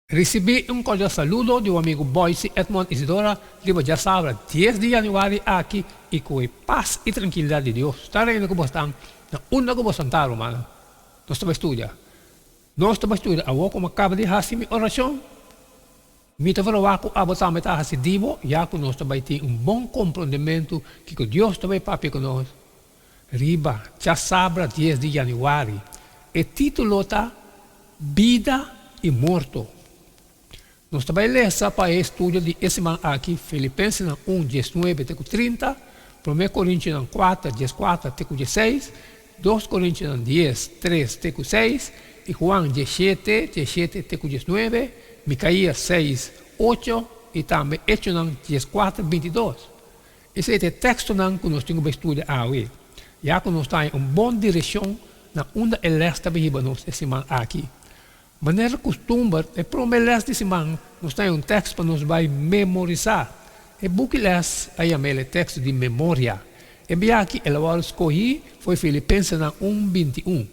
Risibí un kordial saludo di bo amigu Boyce Edmond Isidora riba djasabra dies di yanüari aki i ku e pas i trankilidat di Dios ta reina ku bosnan na unda ku bosan ta, rumannan. Nos ta bai studia. Nos ta bai studia awor ku mi a kaba di hasi mi orashon. Mi ta verwagt ku abo tambe ta hasi di bo, ya ku nos ta bai tin un bon komprondementu kiko Dios ta bai papia ku nos riba djasabra dies di yanüari. E título ta Bida i Morto. Nos ta bai lesa pa e estudio di e siman aki Filipensenan un, diesnuebe te ku trinta, Promé Korintionan kuater, dieskuater te ku diesseis, Dos Korintionan dies, tres te ku seis, i Juan diesshete, diesshete te ku diesnuebe, Mikaías seis, ocho, i tambe Echonan dieskuater, bintidos. Esei ta e tekstonan ku nos tin ku bai studia awe, ya ku nos ta haña un bon direkshon na unda e lès ta bai hiba nos e siman aki. Manera kustumber, e promé lès di siman nos ta haña un tekst pa nos bai memorisá. E buki lès a yam'el e teksto di memoria. E bia aki el a wòrdu skohí for Filipensenan un binti un.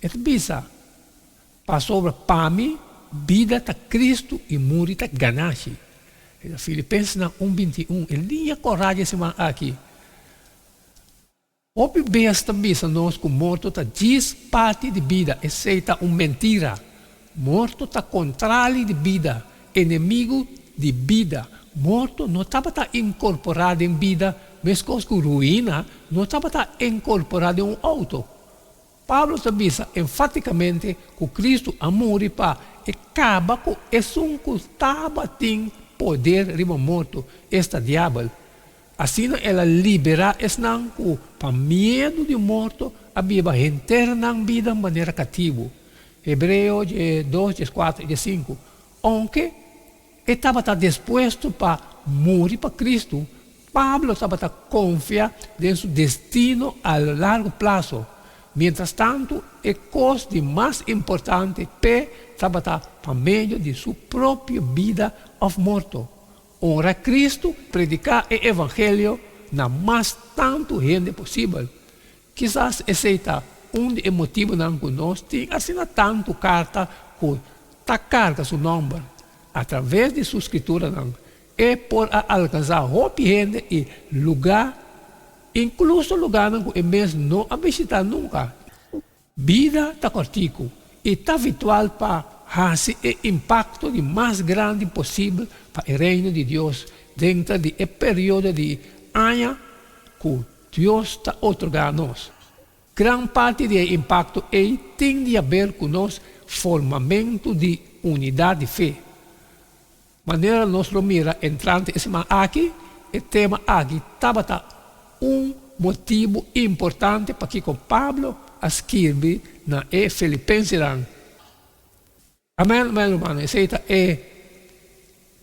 E ta bisa, Pasobra pa mi, bida ta Kristu i muri ta ganashi. Filipensenan un 21, e liña kòrá di e siman aki. Hopi bes ta bisa nos ku morto ta djis parti di bida, esei ta un mentira. Morto ta kontrali di bida, enemigu di bida. Morto no tabata inkorporá den bida meskos ku ruina no tabata inkorporá den un outo. Pablo ta bisa enfátikamente ku Kristu a muri pa e kaba ku esun ku tabatin poder riba morto, esta Diabel. Asina el a liberá esnan ku pa miedu di morto a biba henter nan bida manera katibu. Hebreo diesdos, dieskuater i diesinku. Ounke e tabata dispuesto pa muri pa Kristu, Pablo tabata konfia den su destino a lo largo plaso. Miéntras tantu, e kos di mas importante p'e tabata pa medio di su propio bida òf morto, onra Kristu, prediká e evangelio na mas tantu hende posibel. Kisas esei ta un di e motibunan ku nos tin asina tantu karta ku ta karga su nòmber. Atraves di su skrituranan, e por a alkansá hopi hende i lugá, inkluso lugánan ku e mes no a bishitá nunka. Bida ta kòrtiku i ta vitual pa hasi e impakto di mas grandi posibel pa e Reino di Dios denter di e periodo di aña ku Dios ta otorgá nos. Gran parti di e impakto ei tin di haber ku nos formamentu di unidat di fe. Manera nos lo mira entrante e siman aki, e tema aki tabata un motibu importante pakiko Pablo a skirbi na e Filipensenan. Amen, amen rumannan, esei ta e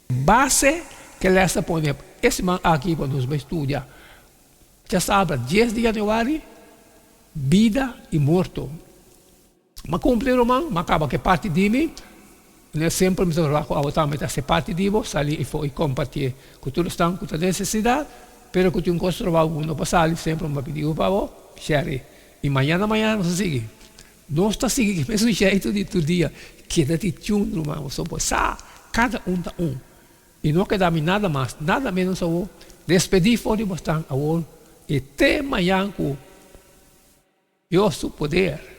base ke les ta pone e siman aki pa nos bai studia. Djasabra dies di yanüari, bida i morto. M'a cumpli ruman, m'a caba cu e parti di mi. Manera semper mi ta roga cu abo tambe ta haci parti di bo, sali efo y compartié cu tur esnan cu ta den necesidad, pero cu tin un cos trabao cu no por sali, semper mi a pidi bo pa bo share. Y mañana mañana nos ta sigui. Nos ta sigui cu e mesun jeito di tur dia. Keda di tune ruman, boso por sa cada un ta un. Y no keda mi nada mas, nada menos awor, despedi for di bosnan awor y te mañan cu Dios su poder.